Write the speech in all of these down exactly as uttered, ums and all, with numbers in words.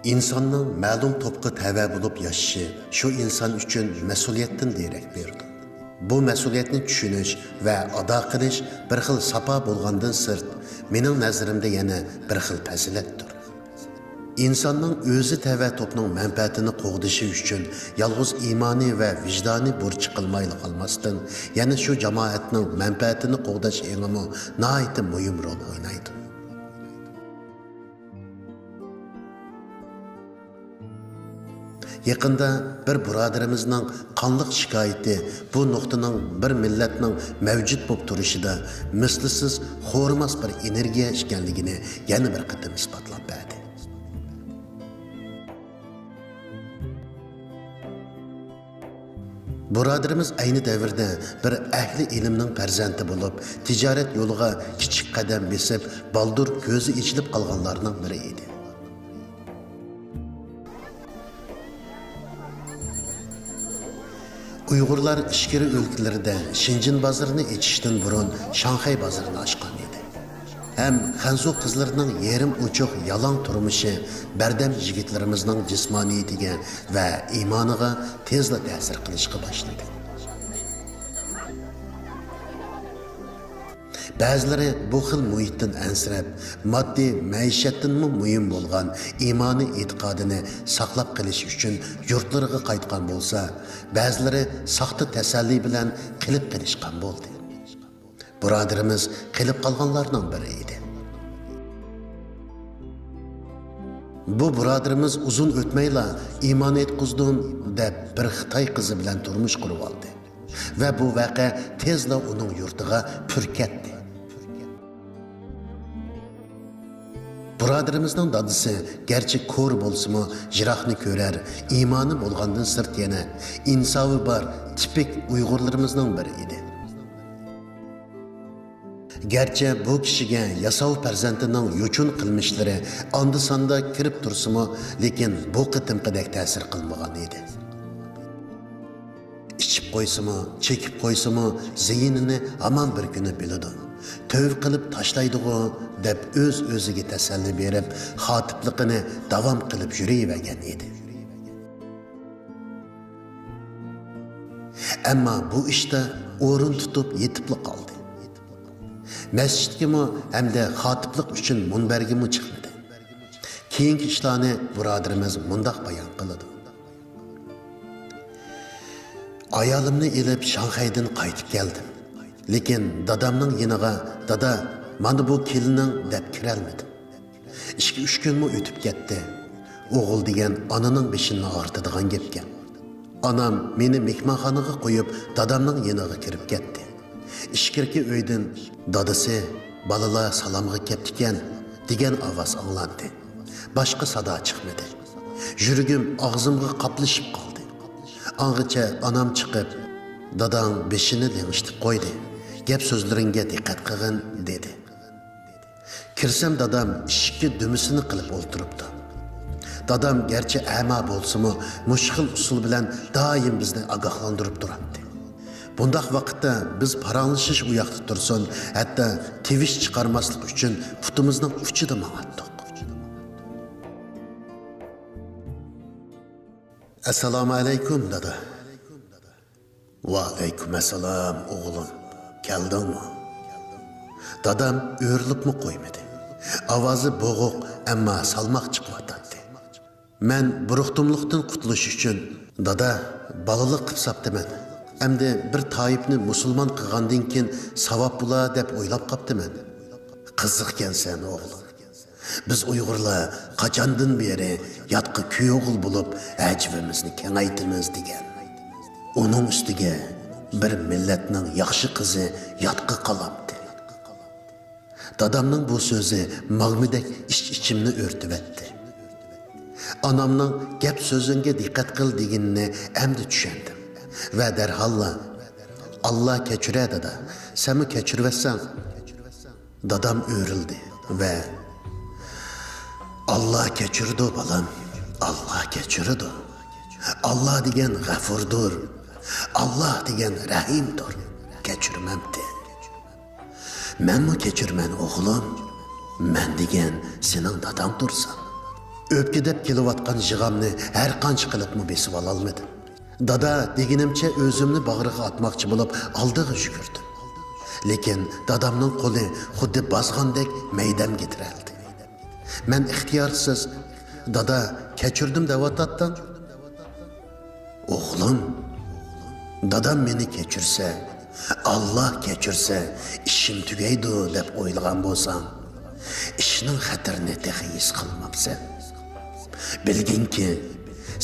ئىنساننىڭ مەلۇم توپقا تەۋە بولۇپ ياشىشى شۇ ئىنسان ئۈچۈن مەسئۇلىيەتتىن دېرەك بېرىدۇ. بۇ مەسئۇلىيەتنى چۈشىنىش ۋە ئادا قىلىش بىر خىل ساپا بولغاندىن سىرت، مېنىڭ نەزىرىمدە يەنە بىر خىل پەزىلەتتۇر. ئىنساننىڭ ئۆزى تەۋە توپنىڭ مەنپەئەتىنى قوغدىشى ئۈچۈن يالغۇز ئىمانىي ۋە ۋىجدانىي بۇرچى قىلمايلا قالماستىن، يەنە شۇ جامائەتنىڭ مەنپەئەتىنى قوغداش ئېڭىمۇ ناھايىتى مۇھىم رول ئوينايدۇ. يېقىندا بىر بۇرادىرىمىزنىڭ قانلىق شىكايىتى بۇ نۇقتىنىڭ بىر مىللەتنىڭ مەۋجۇت بولۇپ تۇرۇشىدا مىسلىسىز خورىماس بىر ئېنېرگىيە ئىكەنلىكىنى يەنە بىر قېتىم ئىسپاتلاپ بەردى. بۇرادىرىمىز ئەينى دەۋردە بىر ئەھلى ئىلىمنىڭ پەرزەنتى بولۇپ، تىجارەت يولىغا كىچىك قەدەم بېسىپ، بالدۇر كۆزى ئېچىلىپ قالغانلارنىڭ بىرى ئىدى. ئۇيغۇرلار ئىچكىرى ئۆلكىلىرىدە شېنجېن بازىرىنى ئېچىشتىن بۇرۇن شاڭخەي بازىرىنى ئاچقان ئىدى. ھەم خەنزۇ قىزلىرىنىڭ يېرىم ئوچۇق يالاڭ تۇرمۇشى بەردەم يىگىتلىرىمىزنىڭ جىسمانىيىتىگە ۋە ئىمانىغا تېزلا تەسىر قىلىشقا باشلىدى. بەزىلىرى بۇ خىل مۇھىتتىن ئەنسىرەپ، ماددىي مەئىشەتتىنمۇ مۇھىم بولغان ئىمانىي ئېتىقادىنى ساقلاپ قېلىش ئۈچۈن يۇرتلىرىغا قايتقان بولسا، بەزىلىرى ساختا تەسەللى بىلەن قېلىپ قېلىشقان بولدى. بۇرادىرىمىز قېلىپ قالغانلارنىڭ بىرى ئىدى. بۇ بۇرادىرىمىز ئۇزۇن ئۆتمەيلا ئىمان ئېيتقۇزدۇم دەپ بىر خىتاي قىزى بىلەن تۇرمۇش قۇرۇۋالدى ۋە بۇ ۋەقە تېزلا ئۇنىڭ يۇرتىغا پۈركەتتى. بۇرادىرىمىزنىڭ دادىسى گەرچە كور بولسىمۇ، يىراقنى كۆرەر، ئىمانى بولغاندىن سىرت يەنە ئىنسابى بار تىپىك ئۇيغۇرلىرىمىزنىڭ بىرى ئىدى. گەرچە بۇ كىشىگە ياساۋ پەرزەنتىنىڭ يوچۇن قىلمىشلىرى ئاندا-ساندا كىرىپ تۇرسىمۇ، لېكىن بۇ قېتىمقىدەك تەسىر قىلمىغان ئىدى. ئىچىپ قويسىمۇ، چېكىپ قويسىمۇ، زىيىنىنى ھامان بىر كۈنى بىلىدۇ. تۆۋە قىلىپ تاشلايدىغۇ، دەپ ئۆز-ئۆزىگە تەسەللى بېرىپ، خاتىپلىقىنى داۋام قىلىپ يۈرۈۋەرگەن ئىدى. ئەمما بۇ ئىشتا ئورۇن تۇتۇپ يېتىپلا قالدى. مەسچىتكىمۇ ھەمدە خاتىپلىق ئۈچۈن مۇنبەرگىمۇ چىقمىدى. كېيىنكى ئىشلارنى بۇرادىرىمىز مۇنداق بايان قىلىدۇ. ئايالىمنى ئېلىپ شاڭخەيدىن قايتىپ كەلدىم. لېكىن دادامنىڭ يېنىغا، «دادا، مانا بۇ كېلىنىڭ» دەپ كىرەلمىدىم. ئىككى-ئۈچ كۈنمۇ ئۆتۈپ كەتتى. ئوغۇل دېگەن ئانىنىڭ بېشىنى ئاغرىتىدىغان گەپكەن. ئانام مېنى مېھمانخانىغا قويۇپ، دادامنىڭ يېنىغا كىرىپ كەتتى. ئىچكىرىكى ئۆيدىن، «دادىسى، بالىلار سالامغا كەپتىكەن» دېگەن ئاۋاز ئاڭلاندى. باشقا سادا چىقمىدى. يۈرىكىم ئاغزىمغا قاپلىشىپ قالدى. ئاڭغىچە ئانام چىقىپ، «داداڭ بېشىنى لىڭشىتىپ قويدى. گەپ سۆزلىرىڭگە دىققەت قىلغىن» دېدى. كىرسەم، دادام ئىشىككە دۈمىسىنى قىلىپ ئولتۇرۇپتۇ. دادام گەرچە ئەما بولسىمۇ، مۇشۇ خىل ئۇسۇل بىلەن دائىم بىزنى ئاگاھلاندۇرۇپ تۇراتتى. بۇنداق ۋاقىتتا بىز پاراڭلىشىش ئۇياقتا تۇرسۇن، ھەتتا تىۋىش چىقارماسلىق ئۈچۈن پۇتىمىزنىڭ ئۇچىدا ماڭاتتۇق. ئەسسالامۇ ئەلەيكۇم، دادا. ۋەئەلەيكۇم ئەسسالام، ئوغلۇم. كەلدىڭمۇ؟ دادام ئۆرۈلۈپمۇ قويمىدى. ئاۋازى بوغۇق، ئەمما سالماق چىقىۋاتاتتى. مەن بۇرۇقتۇملۇقتىن قۇتۇلۇش ئۈچۈن، دادا، بالىلىق قىپ ساپتىمەن. ئەمدى بىر تائىپنى مۇسۇلمان قىلغاندىن كېيىن ساۋاب بولا دەپ ئويلاپ قاپتىمەن. قىزىقكەنسەن، ئوغلۇم. بىز ئۇيغۇرلار قاچاندىن بېرى ياتقا كۈيئوغۇل بولۇپ، ھەجۋىمىزنى كېڭەيتىمىز دېگەن. ئۇنىڭ ئۈستىگە بىر مىللەتنىڭ ياخشى قىزى ياتقا قالامتى. دادامنىڭ بۇ سۆزى ماگمىدەك ئىچ-ئىچىمنى ئۆرتىۋەتتى. ئانامنىڭ «گەپ سۆزۈڭگە دىققەت قىل» دېگىنىنى ئەمدى چۈشەندىم ۋە دەرھاللا، «ئاللا كەچۈرە، دادا، سەنمۇ كەچۈرۈۋەتسەڭ» دادام ئۆرۈلدى ۋە، «ئاللا كەچۈرىدۇ، بالام، ئاللا كەچۈرىدۇ. ئاللا دېگەن غەفۇردۇر. ئاللا دېگەن رەھىمدۇر. كەچۈرمەمتى.» «مەنمۇ كەچۈرىمەن، ئوغلۇم. مەن دېگەن سېنىڭ داداڭ تۇرسام.» ئۆپكىدەپ كېلىۋاتقان يىغامنى ھەر قانچە قىلىپمۇ بېسىۋالالمىدىم. دادا دېگىنىمچە ئۆزۈمنى باغرىغا ئاتماقچى بولۇپ ئالدىغا يۈگۈردۈم. لېكىن دادامنىڭ قولى خۇددى بازغاندەك مەيدەمگە تىرەلدى. مەن ئىختىيارسىز، «دادا، كەچۈردۈم دەۋاتاتتىڭ.» «ئوغلۇم، دادام مېنى كەچۈرسە، ئاللا كەچۈرسە، ئىشىم تۈگەيدۇ دەپ ئويلىغان بولساڭ، ئىشنىڭ خەتىرىنى تېخى ھېس قىلماپسەن. بىلگىنكى،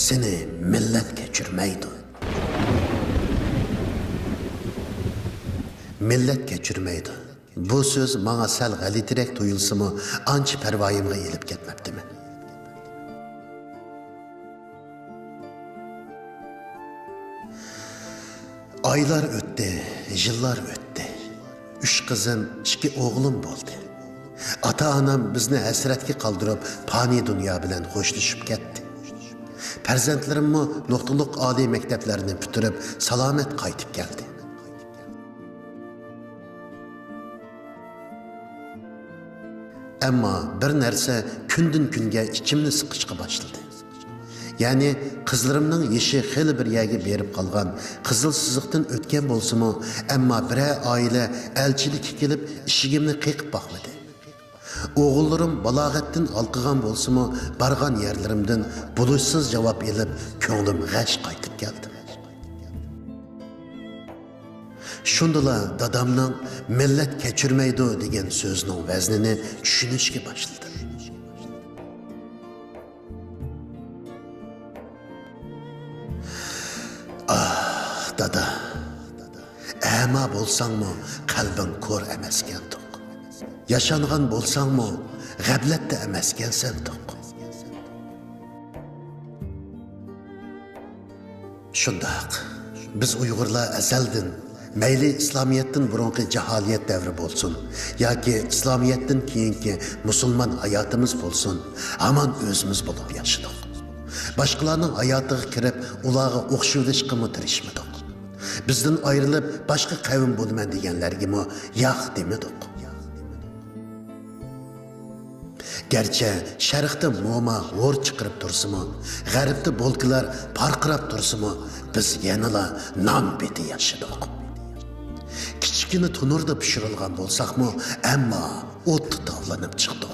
سېنى مىللەت كەچۈرمەيدۇ.» مىللەت كەچۈرمەيدۇ. بۇ سۆز ماڭا سەل غەلىتىرەك تۇيۇلسىمۇ، ئانچە پەرۋايىمغا ئېلىپ كەتمەپتىمەن. ئايلار ئۆتتى، يىللار ئۆتتى. ئۈچ قىزىم، ئىككى ئوغلۇم بولدى. ئاتا-ئانام بىزنى ھەسرەتكە قالدۇرۇپ، پانىي دۇنيا بىلەن خوشلىشىپ كەتتى. پەرزەنتلىرىممۇ نۇقتىلىق ئالىي مەكتەپلەرنى پۈتتۈرۈپ، سالامەت قايتىپ كەلدى. ئەمما بىر نەرسە كۈندىن-كۈنگە ئىچىمنى سىقىشقا باشلىدى. يەنى قىزلىرىمنىڭ يېشى خېلى بىر يەرگە بېرىپ قالغان، قىزىل سىزىقتىن ئۆتكەن بولسىمۇ، ئەمما بىرەر ئائىلە ئەلچىلىككە كېلىپ ئىشىكىمنى قېقىپ باقمىدى. ئوغۇللىرىم بالاغەتتىن ھالقىغان بولسىمۇ، بارغان يەرلىرىمدىن بولۇشسىز جاۋاب ئېلىپ، كۆڭلۈم غەش قايتىپ كەلدى. شۇندىلا دادامنىڭ «مىللەت كەچۈرمەيدۇ» دېگەن سۆزىنىڭ ۋەزنىنى چۈشىنىشكە باشلىدىم. ئاھ، دادا، ئەما بولساڭمۇ قەلبىڭ كور ئەمەسكەن توق. ياشانغان بولساڭمۇ غەپلەتتە ئەمەسكەنسەن توق. شۇنداق، بىز ئۇيغۇرلار ئەزەلدىن، مەيلى ئىسلامىيەتتىن بۇرۇنقى جاھالىيەت دەۋرى بولسۇن ياكى ئىسلامىيەتتىن كېيىنكى مۇسۇلمان ھاياتىمىز بولسۇن، ھامان ئۆزىمىز بولۇپ ياشىدۇق. باشقىلارنىڭ ھاياتىغا كىرىپ، ئۇلارغا ئوخشىۋېلىشقىمۇ تىرىشمىدۇق. بىزدىن ئايرىلىپ، باشقا قەۋم بولىمەن دېگەنلەرگىمۇ ياق دېمىدۇق. گەرچە شەرقتە موما ھور چىقىرىپ تۇرسىمۇ، غەربتە بولكىلار پارقىراپ تۇرسىمۇ، بىز يەنىلا نان پېتى ياشىدۇق. كىچىككىنە تونۇردا پىشۇرۇلغان بولساقمۇ، ئەمما ئوتتا تاۋلىنىپ چىقتۇق.